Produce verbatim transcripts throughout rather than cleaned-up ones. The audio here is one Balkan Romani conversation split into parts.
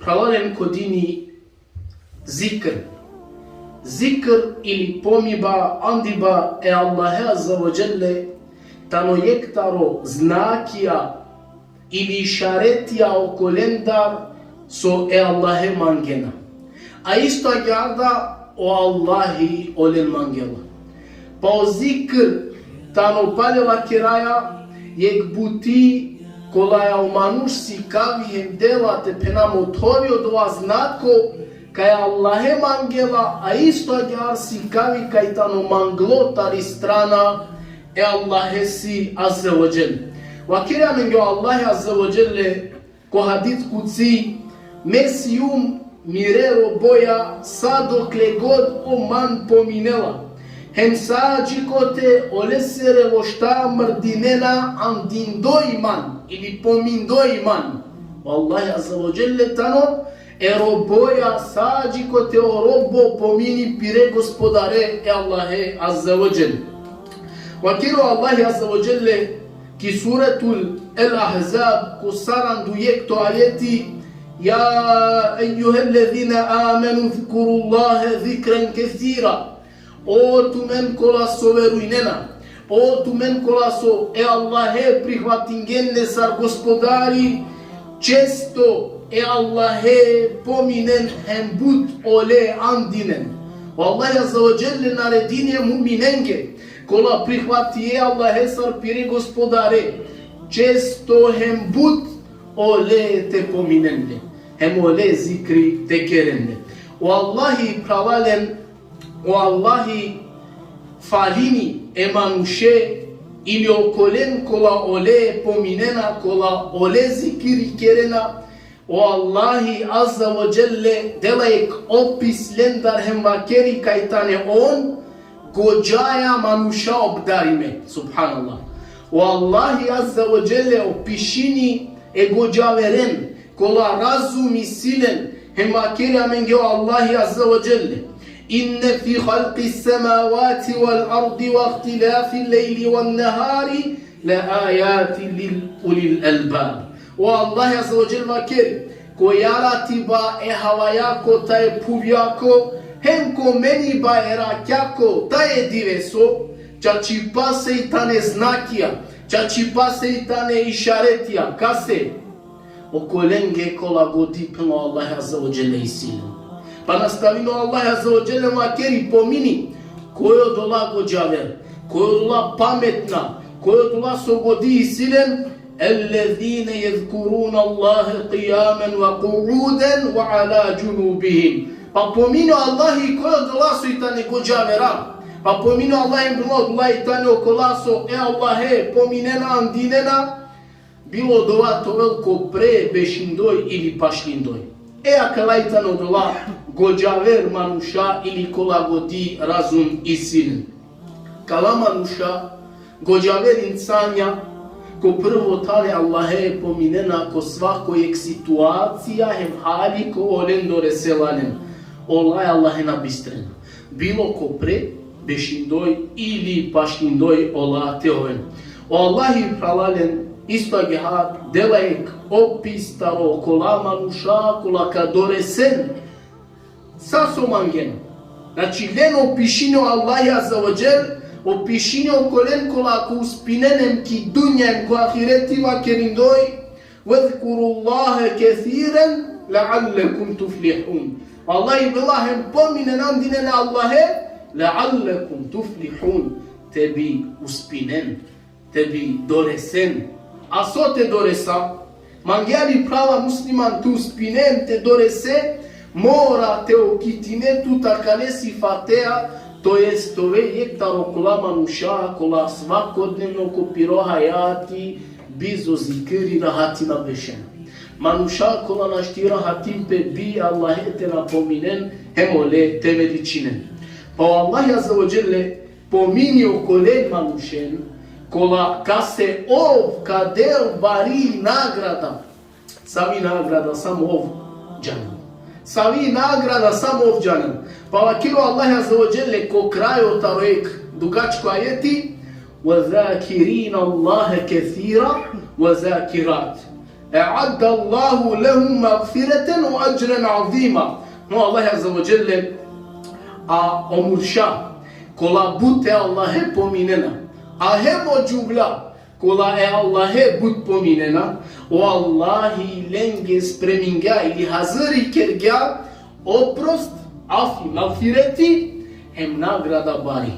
Phralalen, ko dini zikr. Zikr ili pomiba, andiba e Allahe Azze ve Dželle, tano jekh taro znakija ili išaretija okolendar so e Allahe mangena. A isto agjaar da o Allahi olen mangela. Pa o zikr, tano pale vakeraja, jekh buti kolaja o manuš sikavi hem dela, te phena, mothori odova znako kaj e Allahe mangela, a isto agjaar sikavi kaj tano manglo tari strana e Allahesi Azze ve Dželle. Vakeri amenge o Allahi Azze ve Dželle ko hadis kudsi: Me sijum mire roboja sa dokle god ov man pominela. Hem sa džikote olesere lošta mrdinena andindoj man, ili pomindoj man. O Allahi Azze ve Dželle tano e roboja sa džikote o robo pomini pire Gospodare e Allahe Azze ve Dželle. Vakeri o Allahi Azze ve Dželle ki Suretul El-Ahzab, ko saranda u jekhto ajeti: يا أيها الذين آمنوا اذكروا الله ذكرا كثيرا. O tumen kola so verujnena, o tumen kola so e Allahe prihvatingjen le sar Gospodari, često e Allahe pominen hem but ole andinen. O Allahi Azze ve Dželle naredini e mu'minenge, kola prihvatinge e Allahe sar pire Gospodare, često hem but ole te pominen le, hem ole zikri te keren le. O Allahi, phralalen, o Allahi falini e manuše ili okolen kola ole pominena, kola ole zikri kerena. O Allahi Azze ve Dželle dela jekh opis lendar hem vakeri kaj tane on godžaja manuša obdarime. Subhanallah. O Allahi Azze ve Dželle opišini e godžaveren, kola razum isi len, hem vakeri amenge o Allahi Azze ve Dželle: إن في خلق السماوات والأرض واختلاف الليل والنهار لآيات لأولي الألباب. O Allahi Azze ve Dželle vakeri: Ko jaratiba e havajako ta e phuvjako, hem ko meniba e rakjako ta e diveso, čačipase i tane znakija, čačipase i tane išaretija, kase? Okolenge kola godi, phenela, o Allahi Azze ve Dželle isi len. Pa nastavini o Allahi Azze ve Dželle vakeri, pomini koj odola godžaver, koj odola pametna, koj odola so godi isi len: الذين يذكرون الله قياما وقعودا وعلى جنوبهم. Pa pomini o Allahi koj odola so i tane godžavera. Pa pomini o Allahi, phenela, odola i tane okola so e Allahe pominena, andinena, bilo odova te ovel ko pre bešindoj ili pašlindoj. E, akala i tane odola godžaver manuša ili kola godi razum isi len. Kala manuša, godžaver insanja, ko prvo than e Allahe pominena ko svako jekh situacija hem hali kova olendar resela len. Ola e Allahe na bistrena. Bilo ko pre bešindoj ili pašlindoj ola te oven. O Allahi, phralalen, isto agjaar dela jekh opis taro okola manuša kola ka doresen sa so mangena. Znači, len opišini o Allahi Azze ve Dželle, opišini okolen kola ka uspinen hem ki dunja hem ko ahireti, vakerindoj: واذكروا الله كثيرا لعلكم تفلحون. Allahi, phenela, hem pominen, andinen e Allahe, لعلكم تفلحون, te bi uspinen, te bi doresen. A so te doresa? Mangea li, phrala musliman, te uspinen te dorese, mora te okitine tut akale sifatea, to jest te ove jekh taro okola manuša kola svakodnevno ko piro hajati bizo zikri rahatina bešena. Manuša kola našti rahatin pe bi Allahe te napominen hem ole te veličinen. Pa o Allahi Azze ve Dželle pomini okolen manušen kola kase ov ka del bari nagrada. Savi nagrada? Samo ov džanel. Savi nagrada? Samo ov džanel. Pa vakeri o Allahi Azze ve Dželle ko krajo taro jekh dugačko ajeti: والذاكرين الله كثيرا والذاكرات. أعد الله لهم مغفرة وأجرا عظيما. No Allah Azze ve Dželle, a o murša kola but e Allahe pominena, a hem o džuvlja kola e Allahe but pominena, o Allahi lenge spremingja ili haziri kergja oprost, afi, magfireti, hem nagrada bari,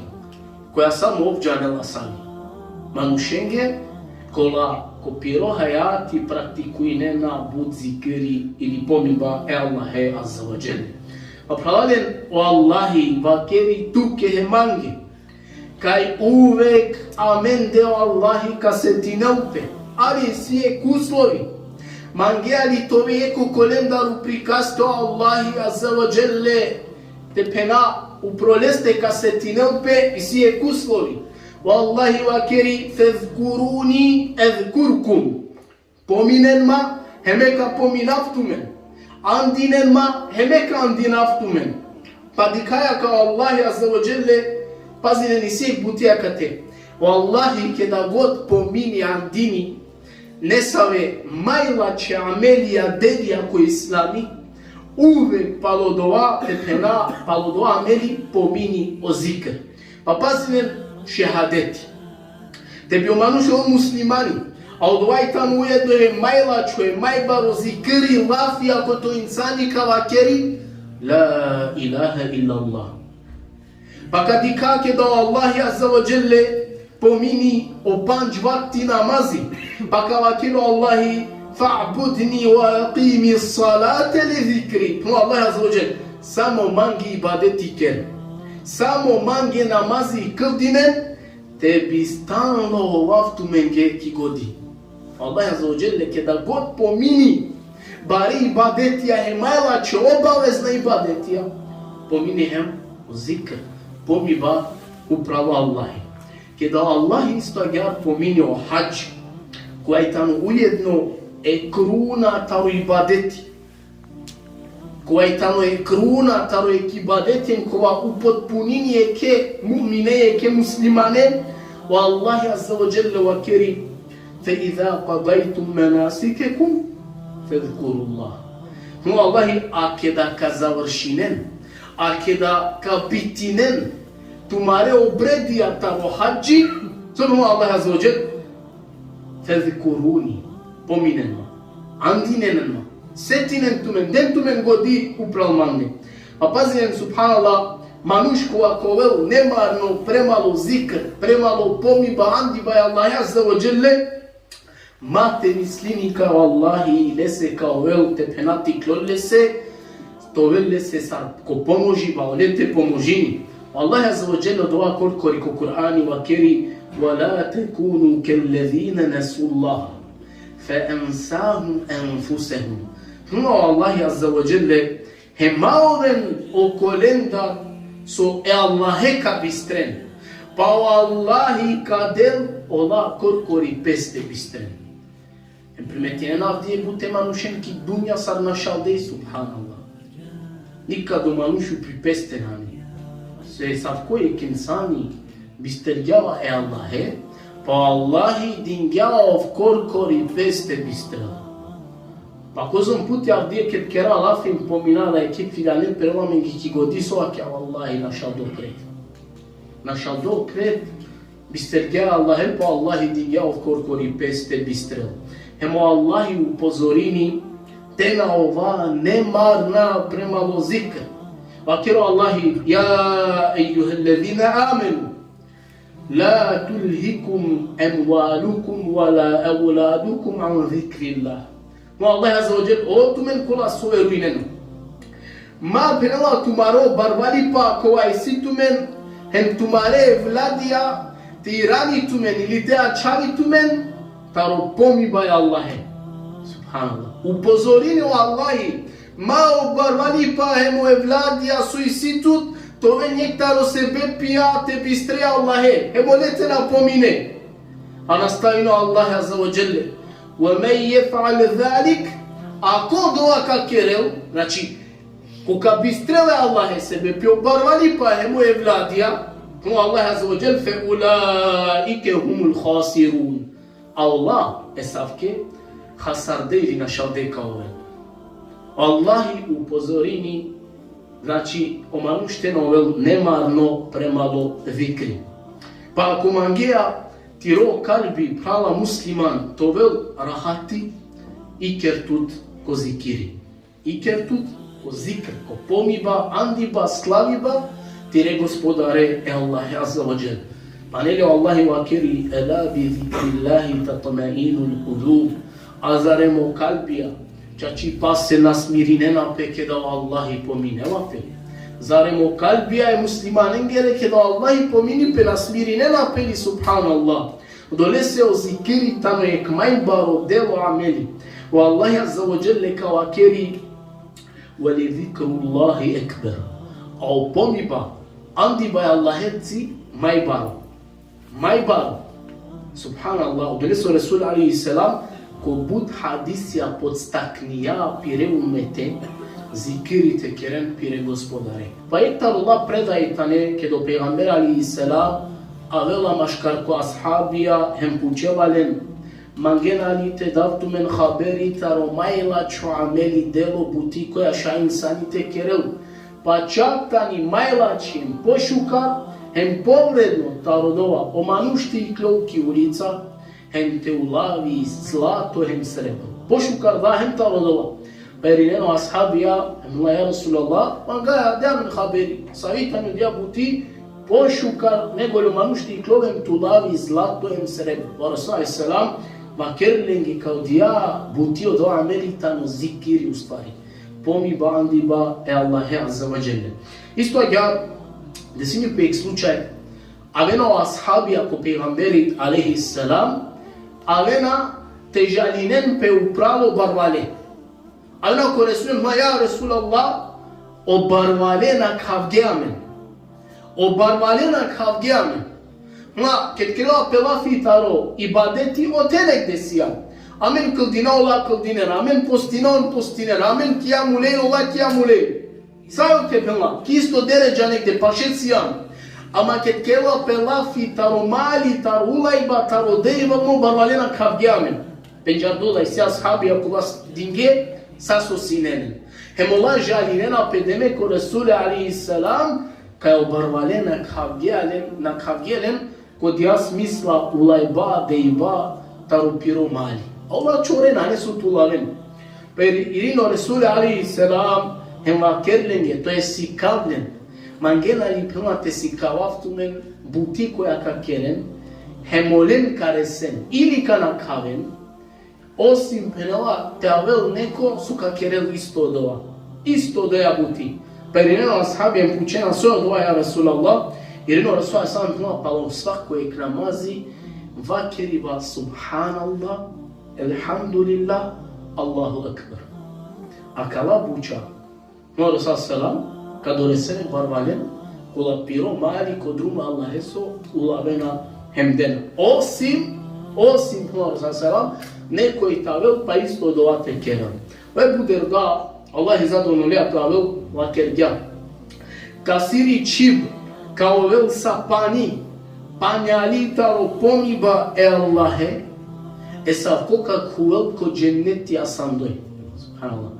koja samo ov džanela sami. Manušenge kola ko piro hajati praktikujnena but zikri ili pomiba e Allahe Azze ve Dželle. Pa phralalen, o Allahi vakeri tuke hem mange, kaj uvek amende o Allahi ka setinel pe, ali isi jekh uslovi. Mangea li te ove jekh okolendar upri kaste o Allahi Azze ve Dželle, te phena upro leste ka setinel pe, isi jekh uslovi. O Allahi vakeri: فاذكروني أذكركم. Pominen ma, hem me ka pominav tumen. Andinen ma, hem me ka andinav tumen. Pa dikhaja kaj o Allahi Azze ve Dželle, pazinen, isi jekh buti akate. O Allahi keda god pomini, andini nesave majlačhe amelija, delija ko islami, uvek palo dova, te phena, palo dova ameli pomini o zikr. Pa pazinen, šehadeti. Te bi o manuš ovel muslimani, a odova i tano ujedno e majlačho, e majbaro zikri, lafija kote o insani ka vakeri: لا إله إلا الله. Pa ka dikha keda o Allahi Azze ve Dželle pomini o pandž vakti namazi, pa ka vakeri o Allahi: فاعبدني وأقم الصلاة لذكري. O Allah Azze ve Dželle: samo mange ibadeti ker, samo mange namazi kldinen, te bi stalno ovav tumenge ki godi. Allah Azze ve Dželle keda god pomini bari ibadetija, hem majlačhe, obavezna ibadetija, pomini hem o zikr, pomiba upral Allahi. Keda o Allahi isto agjaar pomini o hadž, kova i tano ujedno e kruna taro ibadeti, kova i tano e kruna taro jekh ibadeti, kova upotpunini jekhe mu'mine, jekhe muslimane, o Allahi Azze ve Dželle vakeri: فإذا قضيتم مناسككم فاذكروا الله. O Allahi: a keda ka završinen, a keda ka bitinen tumare obredija taro hadži, so o Allah Azze ve Dželle: فاذكروني, pominen ma, andinen ma, setinen tumen, den tumen godi upral mange. Pa pazinen, subhanallah, manuš kova ka ovel nemarno premalo zikr, premalo pomiba, andiba e Allahe Azze ve Dželle, ma te mislini kaj o Allahi lese ka ovel, te phena, te iklol lese, te ovel lese sar ko pomožiba, ole te pomožini. O Allah Azze ve Dželle odova korkori ko Kur'ani vakeri: ولا تكونوا كالذين نسوا الله فأنساهم أنفسهم. Hem o Allah Azze ve Dželle: hem ma oven okolendar so e Allahe ka bistren, pa o Allahi ka del ola korkori peste bistren. Hem primetinen avdive bute manušen ki dunja sar našaldej, subhanallah. Nikad o manuš upri peste nane. Se savko jekh insani bistergja e Allahe, pa o Allahi dingja ov korkori peste bistrel. Pa kozom puti avdive ked kera lafi, pomina da jekhe filane prela amenge ki godi, so vakja: vallahi, našaldo kret. Našaldo kret, bistergja e Allahe, pa o Allahi dingja ov korkori peste bistrel. Hem o Allahi upozorini te na ova nemarna premalo zikr. Vakeri o Allahi: يا أيها الذين آمنوا لا تلهكم أموالكم ولا أولادكم عن ذكر الله. O Allah Azze ve Dželle: o tumen kola so verujnena. Ma, phenela, tumaro barvalipa kova isi tumen, hem tumare evladija te irani tumen ili te ačhavi tumen taro pomiba e Allahe. Subhanallah. Upozorini o Allahi: ma o barvalipa hem o evladija so isi tut te oven jekh taro sebepija te bistre e Allahe, hem ole te na pomine. A nastavini o Allah Azze ve Dželle: ومن يفعل ذلك, a ko dova ka kerel, znači, ko ka bistrel e Allahe sebepi o barvalipa hem o evladija, o Allah Azze ve Dželle: فأولئك هم الخاسرون. A ola esavke hasarde ili našalde ka ovel. Allahi upozorini, znači, o manuš te na ovel nemarno premalo zikri. Pa ako mangea tiro kalbi, phrala musliman, te ovel rahati, iker tut ko zikiri. Iker tut ko zikr, ko pomiba, andiba, slaviba tire Gospodare e Allahe Azze ve Dželle. Pa neli o Allahi vakeri: "Ela bi zikrillahi tatmainul kulub." A zarem o kalbija čačipase na smirinena pe keda o Allahi pominela pe? Zarem o kalbija e muslimanengere keda o Allahi pomini pe na smirinena pe li? Subhanallah. Odolese o zikiri tano jekh maj baro delo, ameli. O Allahi Azze ve Dželle ka vakeri: "Ve le zikrullahi ekber." A o pomiba, andiba e Allahesiri maj baro. Maj baro. Subhanallah. Odolese o Resul alejhi selam ko but hadisija podstakningja pire umete zikiri te keren pire Gospodare. Pa jekh taro ola predaje tane keda o pejgamber alejhi selam avela maškar ko ashabija hem pučela len: "Mangena li te dav tumen haberi taro maj lačho ameli, delo, buti koja šaj insani te kerel?" Pa čak tani maj lačhi hem pošukar hem povredno taro dova o manuš te iklol ki ulica hem te ulavi zlato hem srebro. Pošukar da hem taro dova. Pa irinena o ashabija hem: "Ja Resulallah, mangaja, de amen haberi, savi tani odija buti pošukar nego li o manuš te iklol hem te ulavi zlato hem srebro." Pa o Resul alejhi selam vakerel lenge kaj odija buti, odova ameli tano zikiri, u stvari pomiba, andiba e Allahe Azze ve Dželle. Isto agjaar desini pe jekh slučaj, avena o ashabija ko pejgamberi alejhi selam, avena te žalinen pe upral o barvale. Avena ko Resul, ma ja Resulallah, o barvale nakhavge amen. O barvale nakhavge amen. Ma, ked kerela pe lafi taro ibadeti, o te negde sijan. Amen kldina, ola kldinen, amen postina, on postinen, amen kijamul lejl, ola kijamul lejl. Sa o te, phenela, ki isto deredža negde paše sijan. Ama ked kerela pe lafi taro mali, taro ulajba, taro dejba, mo barvale nakhavge amen. Pendžardo la isi ashabija kola dinge, sa so sine len. Hem ola žalinena pe deme ko Resule alejhi selam, kaj o barvale nakhavge len, nakhavge len, ko dija smisla ulajba, dejba, taro piro mali. A ola čorena, nane so te ulaven. Pa irini o Resule alejhi selam, hem vakerel lenge, to jest sikavlel len. Mangena li, phenela, te sikavav tumen buti koja ka keren, hem olen ka resen, ili ka nakhaven, osim, phenela, te avel neko so ka kerel isto odova. Isto odoja buti. Pa irinena o ashabi hem pučena so odova, ja Resulallah? Irini o Resul alejhi selam, phenela, palo svako jekh namazi vakeriba Subhanallah, Elhamdulillah, Allahu Ekber. Akala buča, phenela o Resul alejhi selam, ka doresen e barvalen kola piro mali ko drumo e Allaheso ulavena hem dena. Osim, osim, phenela o Resul alejhi selam, nekoj te avel pa isto odova te kerel. O Ebu Derda, Allah i zadovoljno oleja, te avel, vakergja: Kasiri čhib ka ovel sa pani, panjali taro pomiba e Allahe, esavko ka khuvel ko dženneti asandoj. Subhanallah.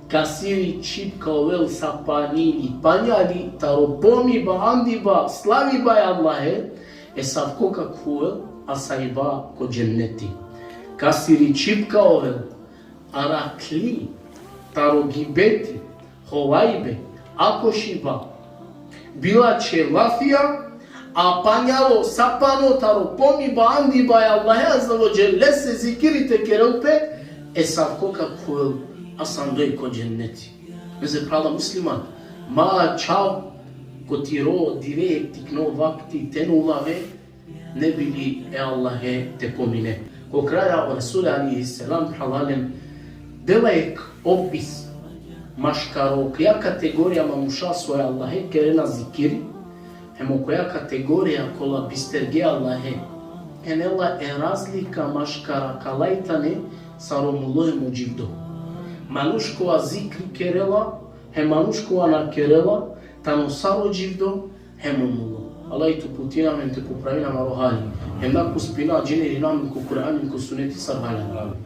Kasiri čhib ka ovel sa pani ili panjali taro pomiba, andiba, slaviba e Allahe, esavko ka khuvel asajba ko dženneti. Kasiri čhib ka ovel arakli taro gibeti, hovajbe, akošiba, bilačhe lafija, a panjalo sa pano taro pomiba, andiba e Allahe Azze ve Dželle, lese zikiri te kerel pe, esavko ka khuvel asandoj ko dženneti. Meze phrala musliman, ma čhal ko tiro dive jekh tikno vakti te na ulave, ne bi li e Allahe te pomine. Ko kraja o Resul alejhi selam, phralalen, dela jekh opis maškaro koja kategorija manuša so e Allahe kerena zikiri, hem okoja kategorija kola bisterge e Allahe. Phenela, e razlika maškar akala i tane sar o mulo hem o dživdo. Manuš kova zikri kerela, hem manuš kova na kerela, tano sar o dživdo hem o mulo. Allah te uputin amen, te popravin amaro hali. Hem nek uspina, džene, irina amen ko Kur'ani, ko suneti sar valjani.